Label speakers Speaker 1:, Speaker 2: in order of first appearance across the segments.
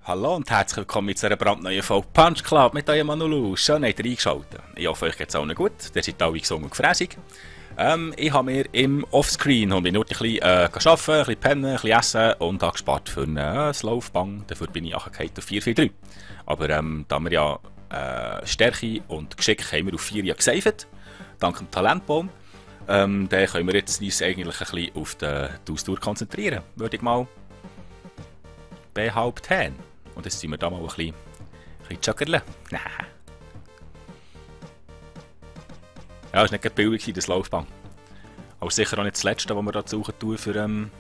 Speaker 1: Hallo und herzlich willkommen zu einer brandneuen Folge Punch Club mit eurem Manulu. Schön, habt ihr eingeschaltet. Ich hoffe, euch geht es allen gut. Ihr seid alle gesund und gefräßig. Ich habe mir im Offscreen nur ein bisschen arbeiten, ein bisschen pennen, ein bisschen essen und habe gespart für ein Laufband. Dafür bin ich auf 4-4-3. Aber da wir ja Stärke und Geschick haben wir auf 4 ja gesaved, dank dem Talentbaum, dann können wir jetzt uns eigentlich ein bisschen auf die Ausdauer konzentrieren, würde ich mal behaupten. Und jetzt sind wir da mal ein bisschen joggerle. Ja, es war nicht billig, das Laufband. Aber sicher auch nicht das letzte, was wir da suchen tun für bei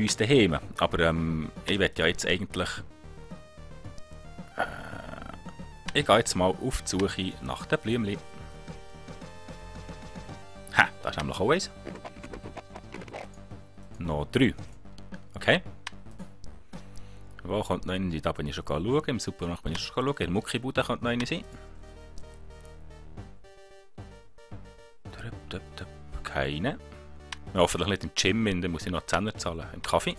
Speaker 1: uns daheim. Aber ich werde ja jetzt eigentlich... ich gehe jetzt mal auf die Suche nach den Blümchen. Ha, da ist nämlich auch eins. Noch 3. Okay. Wo kommt noch eine? Da bin ich schon schauen. Im Supermarkt bin ich schon schauen. In der Muckibude könnte noch eine sein. Keine. Ja, hoffentlich nicht im Gym, dann muss ich noch 10er zahlen. Im Kaffee.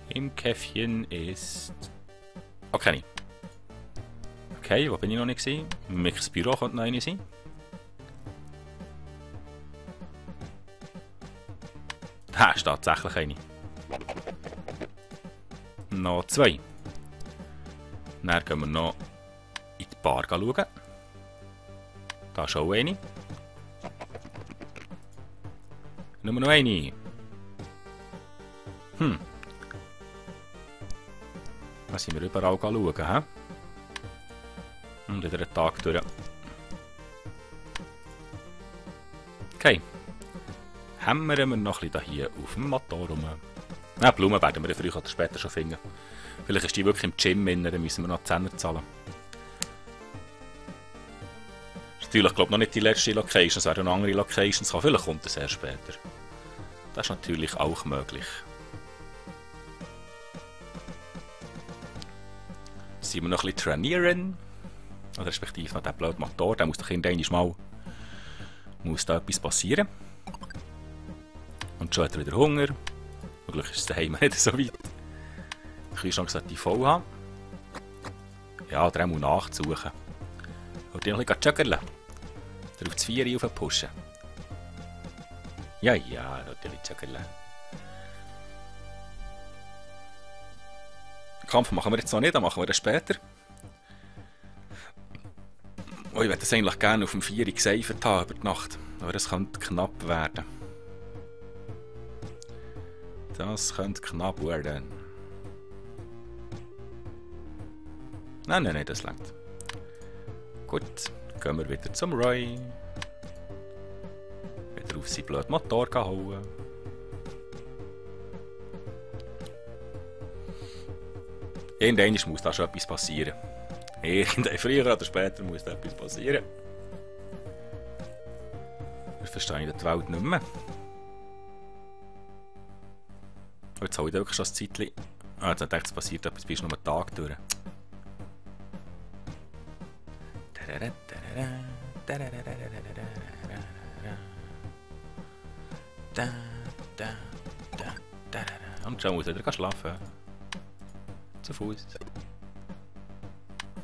Speaker 1: Im Käffchen ist... oh, keine. Okay, wo bin ich noch nicht gewesen? Im Mix Büro könnte noch eine sein. Ha, ist tatsächlich eine. Noch 2. Dann gehen wir noch in die Bar schauen. Da ist auch eine. Nur noch eine. Da sind wir überall schauen, hä? Und wieder einen Tag durch. Okay. Hämmern wir noch ein bisschen hier auf dem Motor rum. Ja, Blumen werden wir früher oder später schon finden. Vielleicht ist die wirklich im Gym drin, dann müssen wir noch 10er zahlen. Das ist natürlich, glaube ich, noch nicht die letzte Location, es werden noch andere Locations. Vielleicht kommt es erst später. Das ist natürlich auch möglich. Sind wir noch ein bisschen trainieren. Oder respektive noch den blöden Motor, der muss doch irgendwann mal muss da etwas passieren. Und schon hat er wieder Hunger. Glücklich ist es daheim nicht so weit. Der Kühlschrank sollte voll haben. Ja, oder er muss nachsuchen. Und dann noch ein bisschen joggerle. Oder auf das 4 pushen. Ja, natürlich joggerle. Den Kampf machen wir jetzt noch nicht, den machen wir dann später. Oh, ich würde das eigentlich gerne auf dem 4 gesaved haben über die Nacht. Aber das könnte knapp werden. Das könnte knapp werden. Nein, das langt. Gut, gehen wir wieder zum Roy. Wieder auf seinen blöden Motor hauen. Irgendwann muss da schon etwas passieren. Irgendwann früher oder später muss da etwas passieren. Ich verstehe die Welt nicht mehr. Jetzt habe ich wirklich schon ein Zeitchen. Ah, jetzt dachte ich, es passiert etwas, bist du nur einen Tag durch. Und schon muss ich wieder schlafen. Zu Fuß.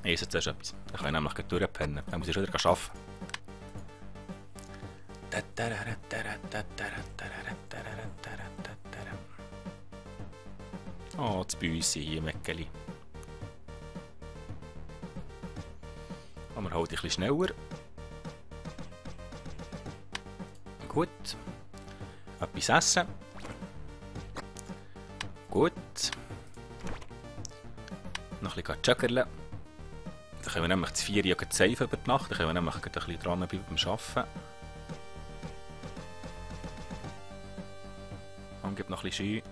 Speaker 1: Ich esse jetzt erst etwas. Dann kann ich nämlich gleich durchpennen. Dann muss ich schon wieder arbeiten. Oh, das Büsse hier, Meckeli. Und wir halten ein bisschen schneller. Gut. Etwas essen. Gut. Noch ein bisschen joggerle. Dann können wir nämlich das 4 safe über die Nacht. Dann können wir nämlich ein bisschen dranbleiben beim Arbeiten. Und gibt noch ein bisschen Scheu.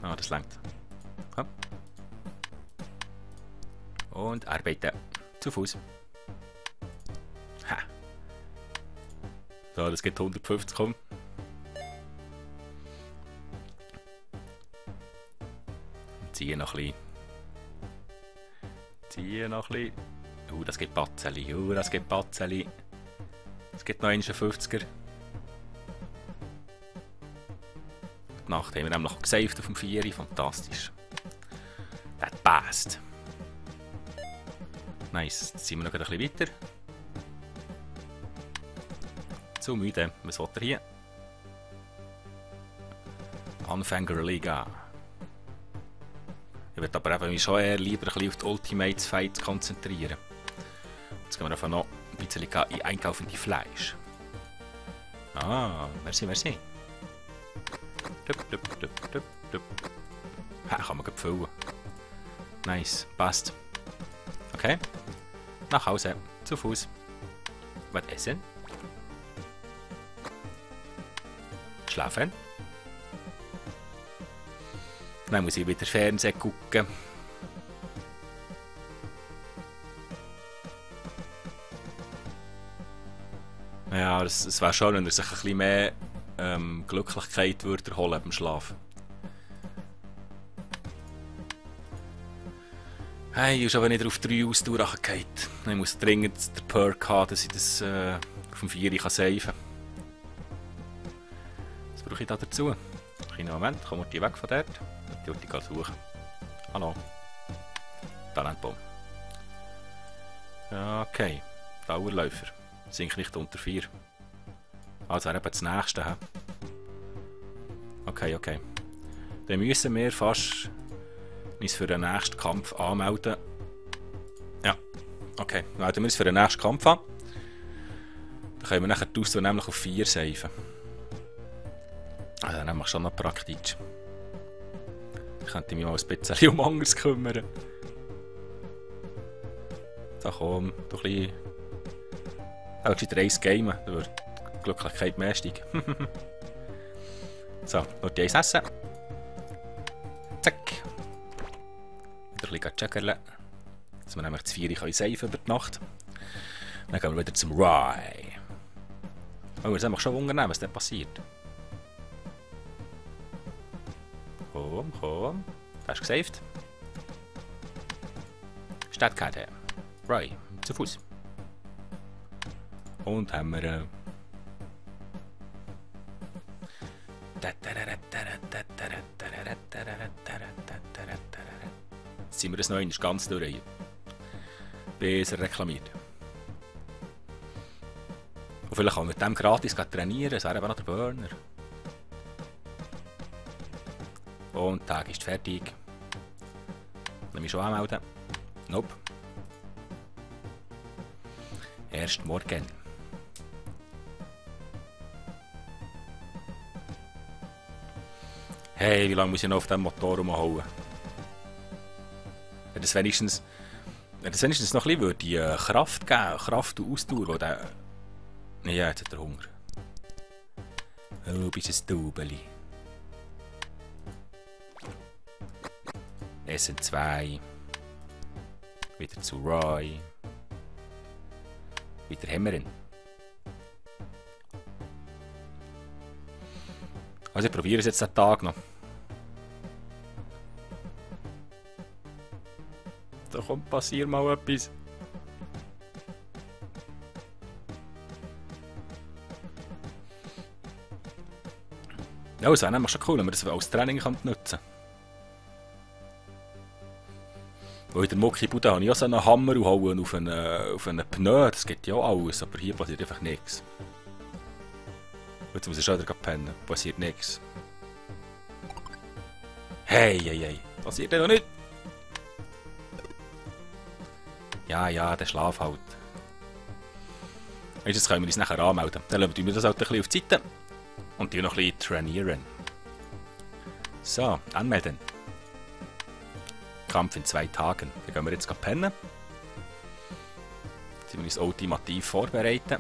Speaker 1: Ah, das langt. Ja. Und arbeiten. Zu Fuß. Ha. So, das geht 150 kommen. Ziehe noch ein bisschen. Das geht Batzeli. Das geht Batzeli. Es gibt noch einen 50er. die Nacht. Haben wir nämlich noch gesaved auf dem 4. Fantastisch. That passt. Nice. Jetzt sind wir noch ein bisschen weiter. Zu müde. Was will er hier? Anfängerliga. Ich würde aber eben schon eher lieber ein bisschen auf die Ultimate Fights konzentrieren. Jetzt gehen wir einfach noch ein bisschen einkaufen in die Fleisch. Ah, merci, merci. Ha, kann man gut füllen. Nice, passt. Okay. Nach Hause, zu Fuß. Was essen? Schlafen. Dann muss ich wieder Fernsehen gucken. Ja, es wäre schon, wenn er sich ein bisschen mehr Glücklichkeit würde erholen beim Schlafen. Hey, ist aber nicht auf 3 Ausdauer runtergefallen. Ich muss dringend den Perk haben, dass ich das auf dem 4 kann saven kann. Was brauche ich da dazu? Kleinen Moment, kommen wir die weg von dort. Die wollte ich suchen. Hallo. Talentbaum. Okay. Dauerläufer. Sink nicht unter 4. Also wäre eben das nächste. He? Okay, okay. Dann müssen wir fast uns für den nächsten Kampf anmelden. Ja. Okay. Melden wir uns für den nächsten Kampf an. Dann können wir nachher die Ausdauer nämlich auf 4 saven. Also dann haben wir schon noch praktisch. Ich könnte mich mal ein bisschen um anderes kümmern. Da komm, du ein bisschen... Auch wieder Eis gamen, da wird die Glücklichkeit mehr steigen. So, noch die Eis essen. Zack. Wieder ein bisschen juggeln. Dass wir nämlich das 4 saven über die Nacht. Dann gehen wir wieder zum Rye. Oh, wir sind schon wundern, was da passiert. Komm, komm. Da ist gesaved. Stadtkarte. Rye, zu Fuß. Und haben wir... Jetzt sind wir das noch einmal ganz durch hier. Bis er reklamiert. Und vielleicht kann man mit dem gratis trainieren, das wäre eben noch der Burner. Und der Tag ist fertig. Lass mich schon anmelden. Nope. Erst morgen. Hey, wie lange muss ich noch auf diesem Motor rumhauen? Wenn das wenigstens noch ein bisschen die Kraft geben, Kraft und Ausdauer, der... Ja, jetzt hat er Hunger. Oh, bist ein Dubeli. Essen 2. Wieder zu Roy. Wieder hämmern. Also ich probiere es jetzt den Tag noch. Da kommt passiert mal etwas. Ja, es wäre nämlich schon cool, wenn man das als Training nutzen kann. Weil in der Muckibude habe ich auch so einen Hammer und hauen auf einen Pneu. Das geht ja auch alles, aber hier passiert einfach nichts. Jetzt muss ich schon wieder pennen. Passiert nichts. Hey, hey, hey. Passiert ja noch nicht. Ja, ja, der Schlaf halt. Jetzt können wir uns nachher anmelden. Dann lassen wir das halt ein bisschen auf die Seite. Und die noch ein bisschen trainieren. So, anmelden. Kampf in 2 Tagen. Dann gehen wir jetzt pennen. Jetzt sind wir uns ultimativ vorbereiten.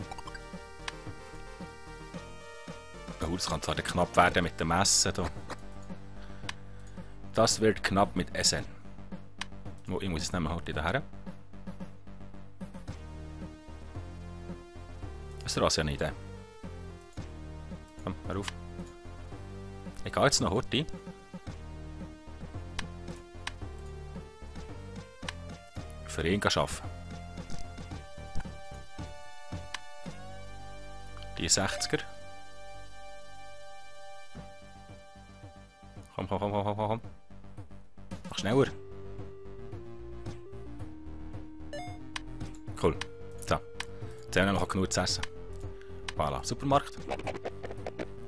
Speaker 1: Oh, das kann zwar knapp werden mit dem Essen. Hier. Das wird knapp mit Essen. Oh, ich muss es nehmen heute hierher. Das ist ja nicht. Komm, hör auf. Ich gehe jetzt noch heute. Für ihn arbeiten. Die 60er. komm. Mach schneller. Cool. So. Jetzt haben wir noch genug zu essen. Voilà. Supermarkt.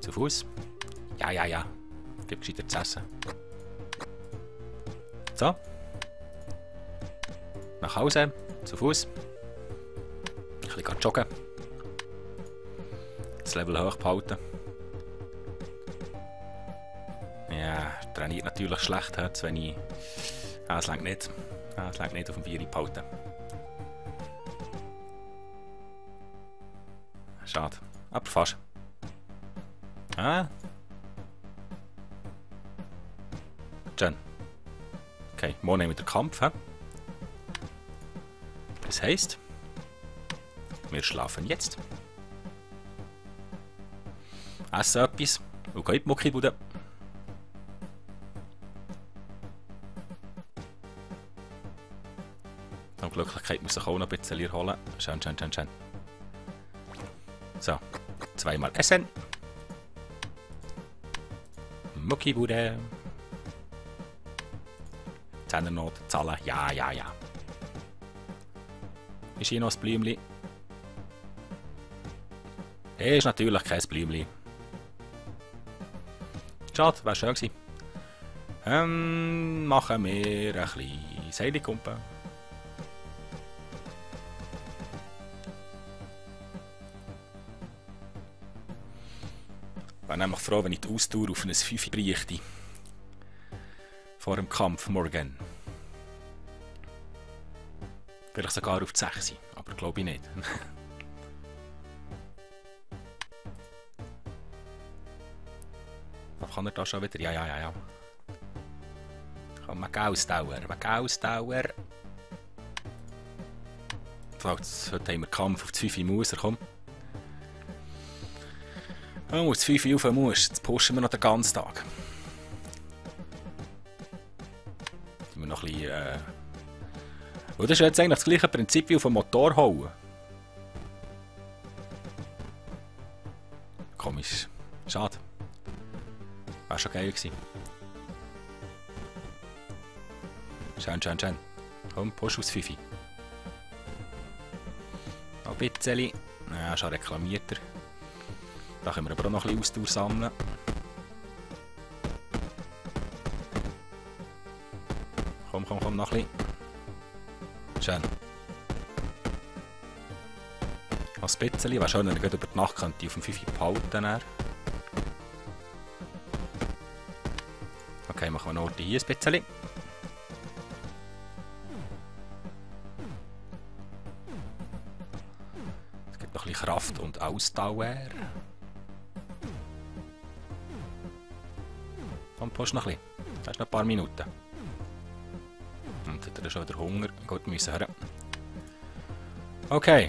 Speaker 1: Zu Fuß. Ja. Gibt gescheiter zu essen. So. Nach Hause. Zu Fuß. Ein bisschen joggen. Das Level hoch behalten. Ja, trainiert natürlich schlecht, zu wenig. Es reicht nicht. Es reicht nicht auf dem 4 behalten. Schade. Aber fast. Schön. Okay, morgen nehmen wir den Kampf. Das heisst, wir schlafen jetzt. Essen etwas und gehen in die Muckibude. Die Glücklichkeit muss ich auch noch ein bisschen erholen. Schön. So, zweimal essen. Muckibude. Zähnernot, zahlen. Ja. Ist hier noch ein Blümchen? Das ist natürlich kein Blümchen. Schade, wäre schön gewesen. Machen wir ein bisschen Seilkumpen. Ich wäre nämlich froh, wenn ich die Ausdauer auf ein 5 bräuchte. Vor dem Kampf morgen. Vielleicht sogar auf die 6, aber glaube ich nicht. Kann er da schon wieder? Ja. Komm, mag Ausdauer. Heute haben wir Kampf auf die 5 Mauser, komm. Wenn du 5 rauf musst, jetzt pushen wir noch den ganzen Tag. Wir noch ein bisschen, das ist jetzt eigentlich das gleiche Prinzip wie auf dem Motor hauen. Komisch. Schade. War schon geil gewesen. Schön. Komm, push aus 5. Noch ein bisschen. Ja, schon reklamiert er. Da können wir aber auch noch ein bisschen Ausdauer sammeln. Komm, noch ein bisschen. Schön. Noch ein bisschen. Wäre schön, wenn er über die Nacht könnte auf dem 5 behalten. Okay, machen wir noch hier ein bisschen. Es gibt noch ein bisschen Kraft und Ausdauer. Komm, push noch ein bisschen. Das ist noch ein paar Minuten. Und hat er schon wieder Hunger. Gut, müssen hören. Okay.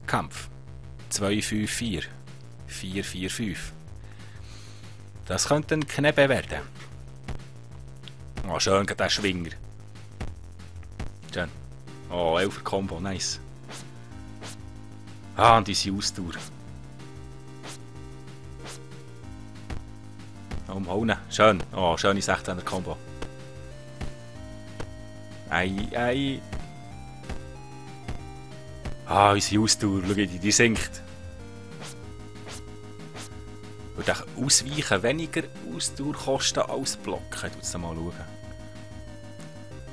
Speaker 1: Kampf. 2-5-4. 4-4-5. Das könnte ein Knebbe werden. Oh, schön, der Schwinger. Schön. Oh, 11er Combo, nice. Und diese Ausdauer. Umhauen. Schön. Oh, schöne 16er Combo. Ei. Unsere Ausdauer, schau, die sinkt. Und Ausweichen weniger Ausdauer kosten als Blocken. Ich mal schauen.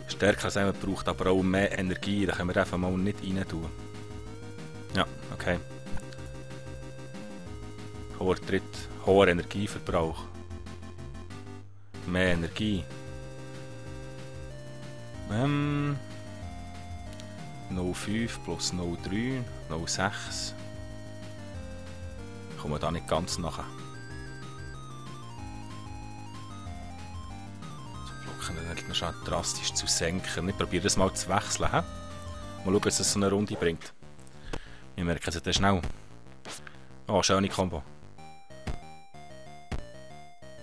Speaker 1: Stärker selber braucht aber auch mehr Energie, da können wir einfach mal nicht rein tun. Ja, okay. Hoher Energieverbrauch. Mehr Energie. 0,5 plus 0,3, 0,6. Kommen wir da nicht ganz nachher. Noch schon drastisch zu senken. Ich probiere das mal zu wechseln. Mal schauen, was es so eine Runde bringt. Wir merken es dann schnell. Oh, schöne Combo.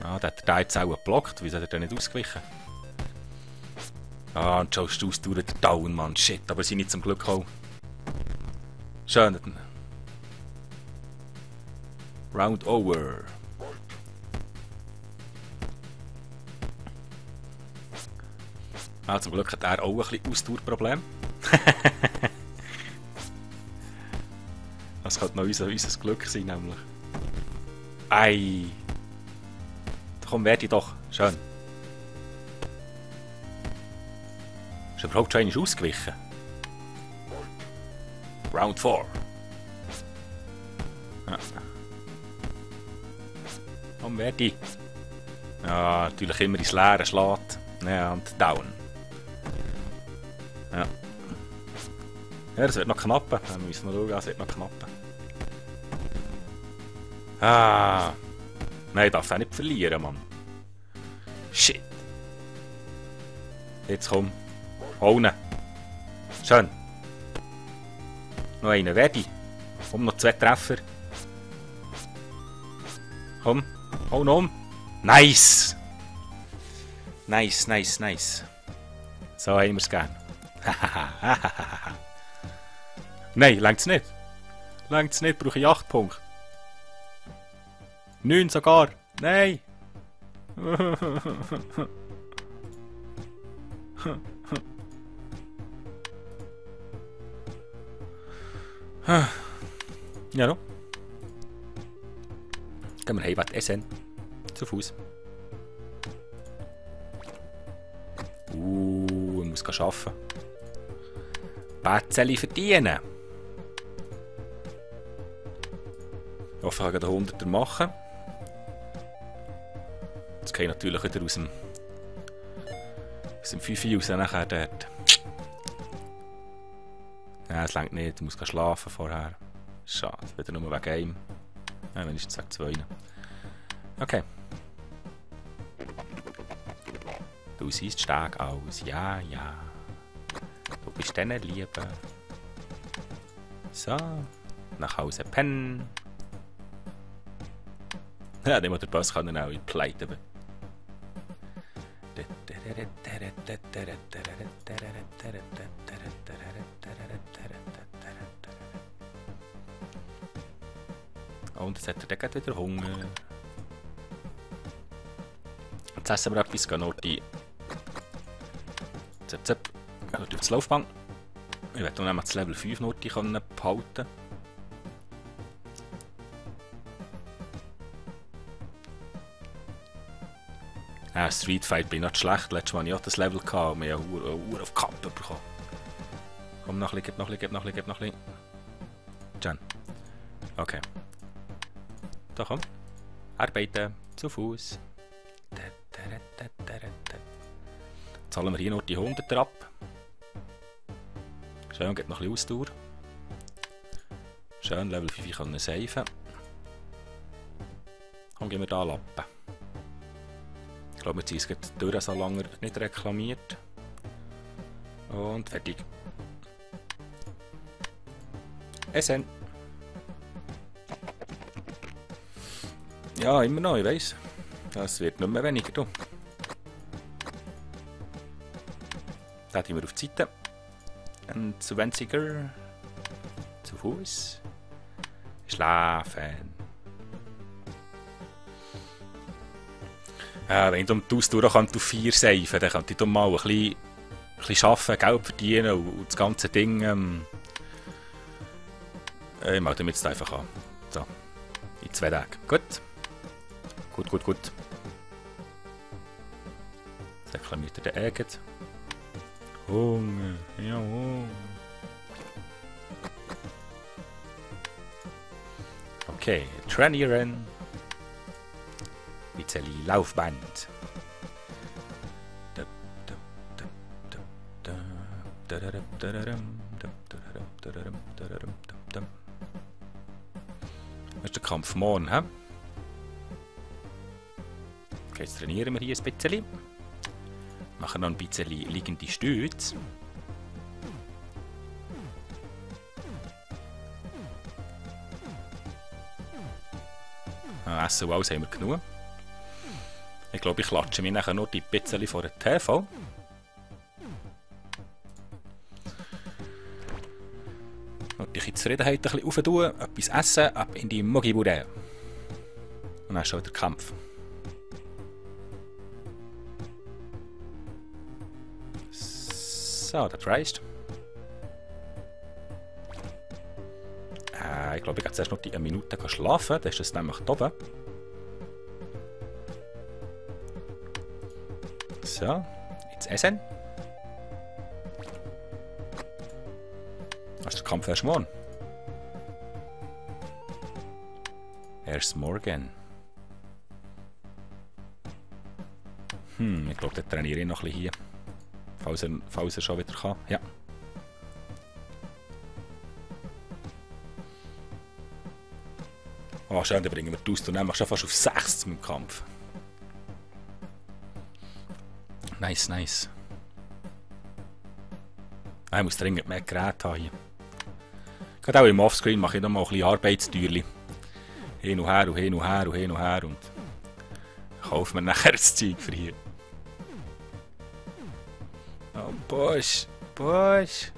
Speaker 1: Der hat den jetzt auch geblockt. Wieso hat er denn nicht ausgewichen? Und schon ist der Down, Mann. Shit, aber sie nicht zum Glück auch. Schön. Round over. Ah, zum Glück hat er auch ein bisschen Ausdauerproblem. Das könnte noch unser Glück sein, nämlich. Ei! Komm, werde ich doch. Schön. Ist überhaupt schon einmal ausgewichen? Round 4. Ja. Komm, werde ich. Ja, natürlich immer ins Leere schlägt. Ja, und down. Ja. Ja, das wird noch knappen. Wir müssen mal schauen, es wird noch knappen. Ah. Nein, ich darf auch nicht verlieren, Mann. Shit. Jetzt komm. Hau ihn. Schön. Noch einen, werde ich. Komm, noch 2 Treffer. Komm, hau noch um. Nice! Nice, nice, nice. So haben wir es gern. Nein, längt's nicht. Längt's nicht, brauche ich 8 Punkte. 9 sogar. Nein! Ja, no. Gehen wir heim, was essen. Zu Fuß. Ich muss arbeiten. Bätzeli verdienen. Ich hoffe, ich kann den 100er machen. Jetzt gehe ich natürlich wieder aus dem 5 raus, nachher dort. Nein, es reicht nicht, ich muss schlafen vorher. Schade, wieder nur wegen einem. Ja, wenn ich jetzt sage 2. Okay. Du siehst stark aus, ja, ja. Du bist denen Liebe. So, nach Hause pennen. Ja, den der Boss kann dann auch in Pleite. Und jetzt hat er dann wieder Hunger. Jetzt essen wir etwas, gehen Norti. Zip, zip. Gehen Norti auf die Laufbahn. Ich werde dann das Level 5 Norti behalten. Street Fight bin ich nicht schlecht. Letztes Mal hatte ich auch das Level gehabt und wir haben Uhr auf die Kappe bekommen. Komm, noch ein bisschen, gib noch ein bisschen. Jan. Okay. Da komm. Arbeiten. Zu Fuß. Zahlen wir hier noch die 100er ab. Schön, geht noch ein bisschen Ausdauer. Schön, Level 5 können wir safen. Komm, gehen wir da Lappen. Ich glaube, wir ziehen es durch, so lange nicht reklamiert. Und fertig. Essen. Ja, immer noch, ich weiss. Das wird nicht mehr weniger. Du. Da haben wir auf die Seite. Ein 20er. Zu Fuß. Schlafen. Wenn ich um die Ausdauer auf 4 safe, dann könnte ich mal ein bisschen arbeiten, Geld verdienen und das ganze Ding. Ich melde mich jetzt einfach an. So. In 2 Tagen. Gut. Gut. Jetzt reklamiert er den Ägen. Hunger. Ja, Hunger. Okay, trainieren. Bisschen Laufband. Das ist der Kampf morgen, hä? Okay, jetzt trainieren wir hier ein bisschen. Machen noch ein bisschen liegende Stütze. Essen und alles haben wir genug. Ich glaube, ich klatsche mir nachher nur die bisschen vor der TV. Und die Zufriedenheit ein bisschen auftun, etwas essen, ab in die Mogibude. Und dann ist schon der Kampf. So, das reicht. Ich glaube, ich gehe zuerst noch eine Minute schlafen. Dann ist das nämlich da oben. So, jetzt essen. Hast du den Kampf erst morgen? Erst morgen. Ich glaube, dann trainiere ich noch ein bisschen hier. Falls er schon wieder kann. Ja. Oh, schön, dann bringen wir die Ausdauer schon fast auf 6 mit dem Kampf. Nice, nice. Ich muss dringend mehr Geräte haben hier. Gerade auch im Offscreen mache ich noch mal ein bisschen Arbeitstürchen. Hin und her und hin und her und hin und her und kaufe mir nachher das Zeug für hier. Oh, Busch, Busch.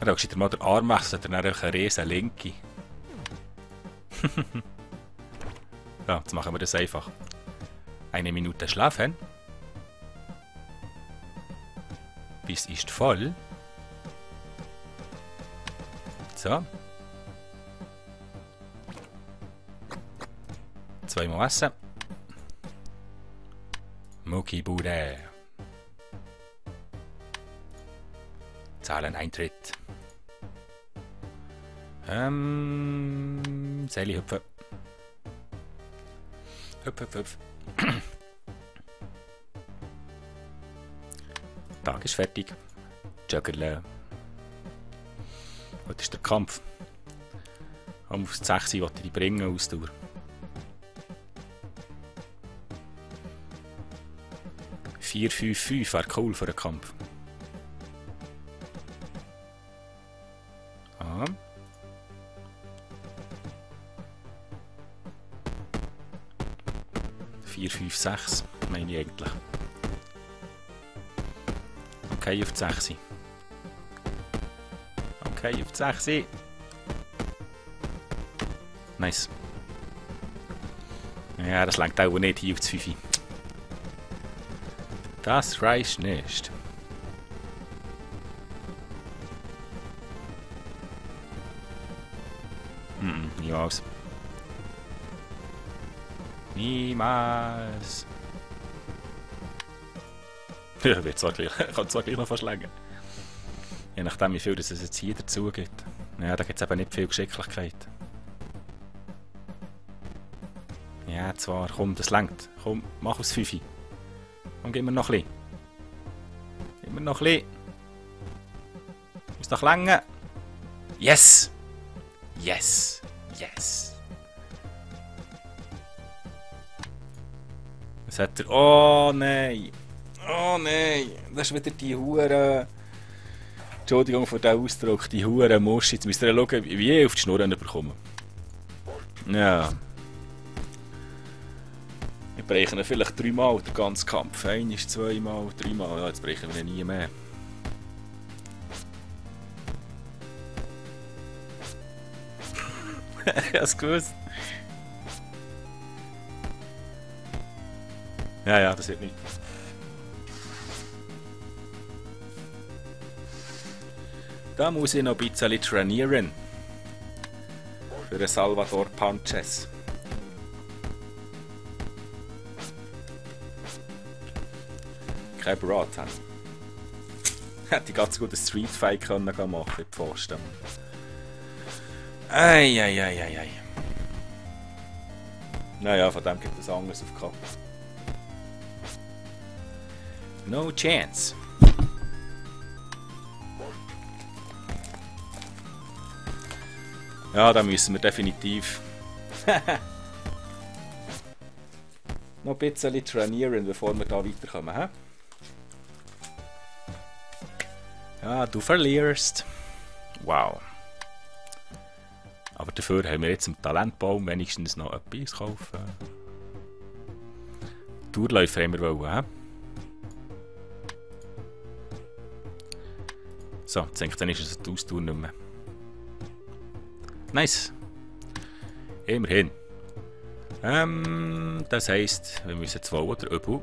Speaker 1: Da geschieht mal der Arm wechseln, dann eine riesen Linke. Ja, jetzt machen wir das einfach. 1 Minute schlafen. Bis ist voll. So. 2 Mal essen. Muckibude. Zahlen Eintritt. Seili hüpfen. Hüpf, hüpf, hüpf. Tag ist fertig. Juggerle. Heute ist der Kampf. Auf die 6 wollte ich die bringen, Ausdauer. Vier, 5, 5 wäre cool für den Kampf. Ah. Vier, 5, 6 meine ich eigentlich. Okay, auf die 6. Okay, auf die 6. Nice. Ja, das langt auch nicht hier auf die 5. Das reicht nicht. Niemals. Niemals. Ja, wird zwar gleich, kann zwar gleich noch verschlagen. Je nachdem, wie viel das es jetzt hier dazu gibt. Ja, da gibt es eben nicht viel Geschicklichkeit. Ja, zwar, komm, das langt. Komm, mach aus 5. Komm, gib mir noch ein bisschen. Gib mir noch ein bisschen. Muss doch lange. Yes! Yes! Yes! Was hat er? Oh nein! Oh nein! Das ist wieder die Hure. Entschuldigung für den Ausdruck, die Hure Musch. Jetzt müsst ihr schauen, wie ich auf die Schnurren bekomme. Ja. Wir brechen ihn vielleicht 3 Mal, den ganzen Kampf. 1, 2 Mal, 3 Mal. Ja, jetzt brechen wir ihn nie mehr. Ich hab's gewusst. Ja, ja, das wird nicht. Da muss ich noch ein bisschen trainieren. Für den Salvador Punches. Kein Brat haben. Hätte ich ganz gut einen Street Fight können machen mit Pfosten. Eieieiei. Naja, von dem gibt es anderes auf Kappe. No chance. Ja, da müssen wir definitiv noch ein bisschen trainieren, bevor wir da weiterkommen. He? Ja, du verlierst. Wow. Aber dafür haben wir jetzt im Talentbaum wenigstens noch etwas kaufen. Tourläufer haben wir wollen, he? So, jetzt denke ich, dann ist es die Ausdauer nicht mehr. Nice. Immerhin. Das heisst, wir müssen 2 oder Öbel.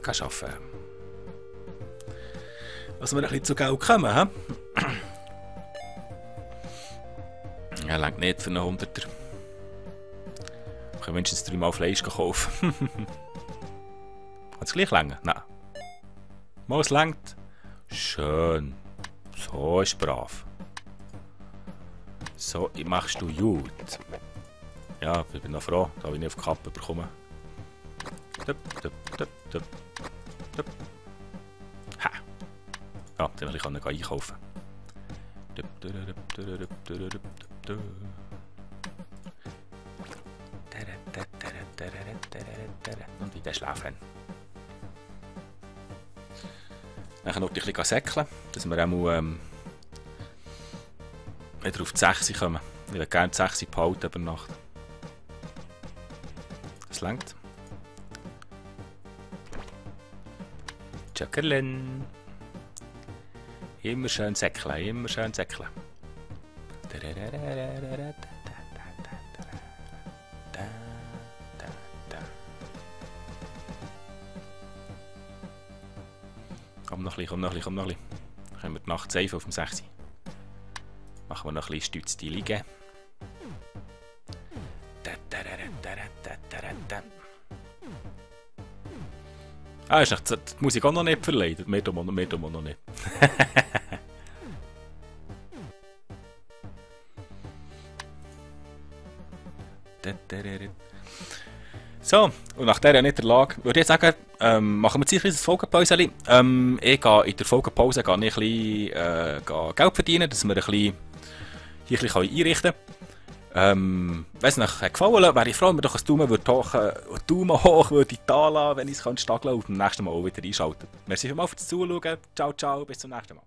Speaker 1: arbeiten kann. Dass wir ein bisschen zu Geld kommen, hä? Ja, reicht nicht für einen 100er. Ich kann mindestens 3 Mal Fleisch kaufen. Hat es gleich länger? Nein. Mal, es reicht. Schön. So ist brav. So machst du gut. Ja, ich bin noch froh, da habe ich nicht auf die Kappe bekommen. Ha! Ja, dann kann ich einkaufen. Und wieder schlafen. Dann noch ein bisschen säckeln, dass wir auch wieder auf die 6 kommen. Ich würde gerne die 6 behalten über Nacht. Das reicht. Tschöckerlen. Immer schön säckeln, immer schön säckeln. Komm noch ein bisschen, komm noch ein bisschen, komm noch ein bisschen. Dann können wir die Nacht safe auf dem 6. Machen wir noch ein bisschen Stütz die liegen. Ah, ist die Musik auch noch nicht verleiht. Mehr tun wir noch nicht. So, und nach dieser Niederlage würde ich sagen, machen wir jetzt ein kleines Folgepause. Ich gehe in der Folgepause ein bisschen Geld verdienen, dass wir ein bisschen hier ein bisschen einrichten können. Wenn es euch gefallen hat, wäre ich froh, wenn ihr doch ein Daumen hoch würde da lassen, wenn ich es stageln und beim nächsten Mal auch wieder einschalten. Merci vielmals fürs Zuschauen. Ciao, ciao, bis zum nächsten Mal.